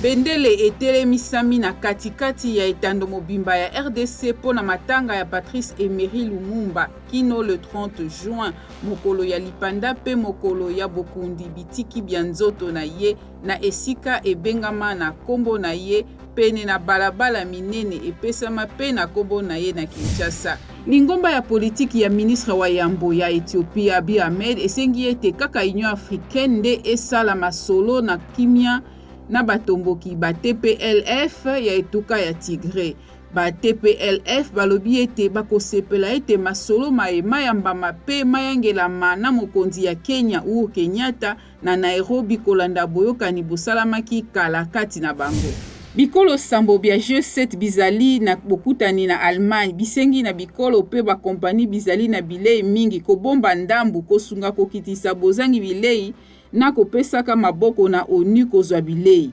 Bendele etelemisami na katikati ya etando mobimba ya rdc mpo na matanga ya Patrice Emery Lumumba kino le 30 juin, mokolo ya lipanda mpe mokolo ya bokundi bitiki bya nzoto na ye na esika ebengama na nkombo na ye pene na balabala minene epesama mpe na nkombo na ye na Kinshasa. Lingomba ya politiki ya ministre wa yambo ya Ethiopie Abiy Ahmed esengi ete kaka Union africaine nde esala masolo na kimia na batomboki ba TPLF ya etuka ya Tigre. Ba TPLF balobi ete bakosepela ete masolo maye mayambama mpe mayangelama na mokonzi ya Kenya Uhuru Kenyatta na Nairobi kolanda boyokani bosalamaki kala kati na bango. Bikolo sambo bya G7 bizali na bokutani na Allemagne bisengi na bikolo mpe ba kompani bizali na bilei mingi kobomba ndambu kosunga kokitisa bozangi bilei na kopesaka maboko na onu kozwa bilei.